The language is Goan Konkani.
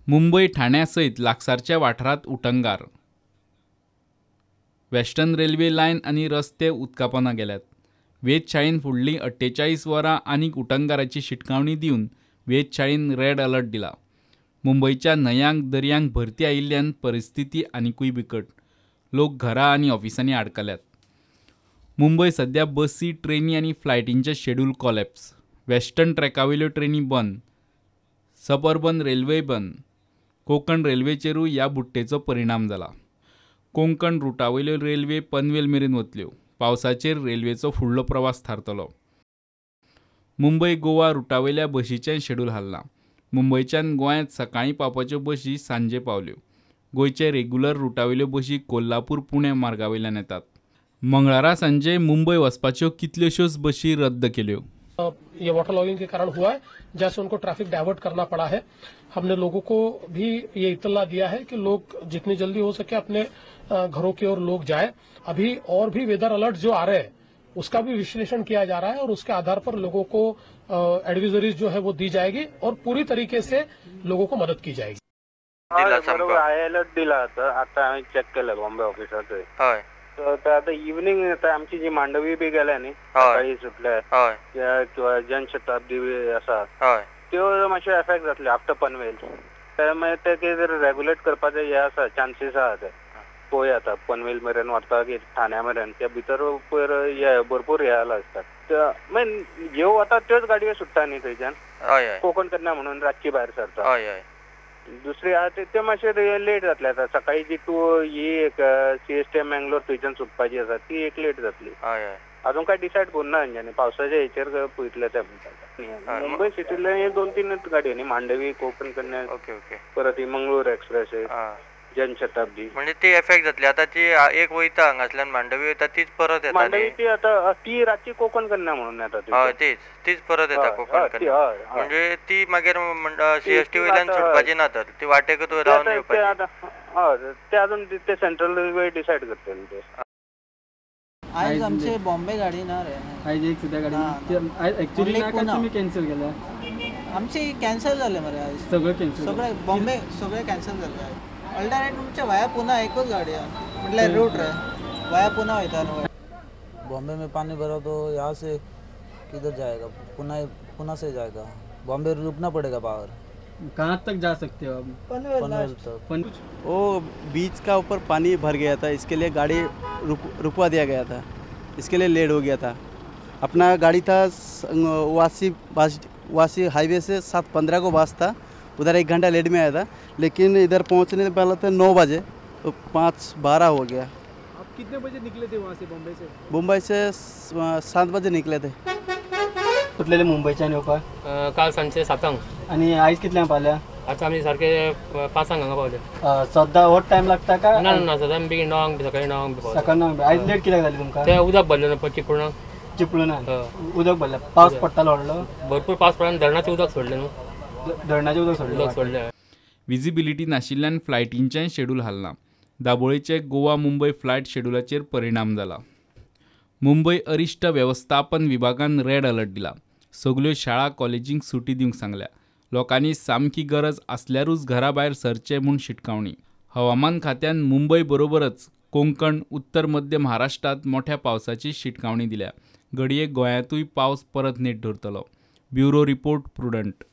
मुंबय ठाण्या सयत लागसारच्या वाठारांत उटंगार. वेस्टर्न रेल्वे लायन आनी रस्ते उदकापोना गेल्यात. वेधशाळेन फुडलीं 48 वरां आनीक उटंगाराची शिटकावणी दिवन वेधशाळेन रेड अलर्ट दिला. मुंबयच्या न्हंयांक दर्यांक भरती आयिल्ल्यान परिस्थिती आनिकूय बिकट. लोक घरा आनी ऑफिसांनी आडकल्यात. मुंबय सध्या बसी, ट्रेनी आनी फ्लायटींचे शेड्यूल कॉलॅप्स. वेस्टर्न ट्रॅकावयल्यो ट्रेनी बंद, सबअर्बन रेल्वे बंद. कोंकण रेल्वेचेरूय ह्या बुडटेचो परिणाम जाला. कोंकण रुटावयल्यो रेल्वे पनवेल मेरेन वतल्यो. पावसाचेर रेल्वेचो फुडलो प्रवास थारतलो. मुंबय गोवा रुटावयल्या बशीचें शेड्यूल हाल्लां. मुंबयच्यान गोंयांत सकाळीं पावपाच्यो बशी सांजे पावल्यो. गोंयचे रेग्युलर रुटावयल्यो बशी कोल्हापूर पुणे मार्गावयल्यान येतात. मंगळारा सांजे मुंबय वचपाच्यो कितल्योश्योच बशी रद्द केल्यो. ये वाटर लॉगिंग के कारण हुआ है, जैसे उनको ट्रैफिक डाइवर्ट करना पड़ा है. हमने लोगों को भी ये इत्तला दिया है कि लोग जितनी जल्दी हो सके अपने घरों की ओर लोग जाए. अभी और भी वेदर अलर्ट जो आ रहे हैं उसका भी विश्लेषण किया जा रहा है और उसके आधार पर लोगों को एडवाइजरीज जो है वो दी जाएगी और पूरी तरीके से लोगों को मदद की जाएगी. बरोबर, हाय अलर्ट दिला आता. आता हांवें चॅक केलं बॉम्बे ऑफिसाचेर. हय. तर आता इव्हनिंग आता आमची जी मांडवी बी गेल्या न्ही सकाळी सुटल्या किंवा जनशताब्दी बी आसा त्यो मातश्यो एफेक्ट जातल्यो आफ्टर पनवेल. ते मागीर ते कितें रेगुलेट करपाचे हे आसा, चान्सीस आसा ते. पळोवया आतां पनवेल मेरेन व्हरता की ठाण्या मेरेन, त्या भितर पयर हे भरपूर हे जाला आसता. मागीर ह्यो वता त्योच गाडयो सुट्टा न्ही थंयच्यान कोकण कन्या म्हणून रातची भायर सरता. दुसरी आहा ते मातशे लेट जातले आतां. सकाळी जी टू ही एक CST Mangalore थंयच्यान सुटपाची आसा ती एक लेट जातली. अजून काय डिसायड करूं ना तेंच्यांनी, पावसाच्या हेचेर पळयतले ते म्हणटा. मुंबय सिटींतल्यान 2-3 गाडयो न्ही, मांडवी, कोकण कन्या, परत ही मंगळूर एक्सप्रेस, जनशताब्दी, म्हणजे ती एफेक्ट जातली. आतां ती एक वयता हांगासल्यान मांडवी वयता तीच परत येता. मांडवी ती आतां ती रातची कोकण कन्या म्हणून येता. हय, तीच परत येता कोकण कन्या. म्हणजे ती मागीर CST वयल्यान सुटपाची ना, तर ती वाटेकच रावन येवपाची. हय, ते अजून ते सेंट्रल रेल्वे डिसायड करतले ते. आयज आमचे बॉम्बे गाडी ना रे. आयज एक सुद्दां गाडी ना. एक्चुअली ना काय तुमी कॅन्सल केल्या? आमची कॅन्सल जाले मरे आयज. सगळें कॅन्सल, सगळें बॉम्बे सगळें कॅन्सल जालें आयज. अल्टरनेट तुमचे वाया पुना एकच गाडी आहे, म्हटल्यार रूट रे वाया पुना वयता न्हू. बॉम्बे में पानी भरा तो यहाँ से किधर जाएगा? पुना, पुना से जाएगा. बॉम्बे रुकना पड़ेगा बाहर. कहाँ तक जा सकते हो आप? पनवेल तक. वो बीच का ऊपर पानी भर गया था, इसके लिए गाड़ी रुकवा दिया गया था, इसके लिए लेट हो गया था. अपना गाड़ी था वासी हाईवे से 7:15 को बस था, उधर 1 घंटा लेट में आया था, लेकिन इधर पहुंचने वाला था 9 बजे, तो 5:12 हो गया. आप कितने बजे निकले थे वहाँ से, बॉम्बे से? मुंबई से 7 बजे निकले थे. सुटलेले मुंबयच्यान येवपाक काल सांजचे 7 आनी आयज कितल्यांक पावल्या? आतां आमी सारके 5 हांगा पावले. सद्दां होच टायम लागता काय? ना ना, सदां आमी बेगीन 9 सकाळी 9 पावता. सकाळी 9. आयज लेट कित्याक जाली तुमकां? ते उदक भरलें न्हू चिपळूणाक. चिपळूणाक उदक भरलें. पावस पडटालो व्हडलो? भरपूर पावस पडला, धरणाचें उदक सोडलें न्हू. धरणाचें उदक सोडलें. उदक सोडलें. विजिबिलिटी नाशिल्ल्यान फ्लायटींचें शेड्यूल हाल्लां. दाबोळेचे गोवा मुंबय फ्लायट शेड्युलाचेर परिणाम जाला. मुंबय अरिश्ट वेवस्थापन विभागान रेड अलर्ट दिला. सगल्यो शाळा कॉलेजींक सुटी दिवंक सांगल्या. लोकांनी सामकी गरज आसल्यारूच घरा भायर सरचें म्हूण शिटकावणी. हवामान खात्यान मुंबय बरोबरच कोंकण, उत्तर मध्य महाराष्ट्रांत मोठ्या पावसाची शिटकावणी दिल्या. घडये गोंयांतूय पावस परत नेट धरतलो. Bureau report, Prudent.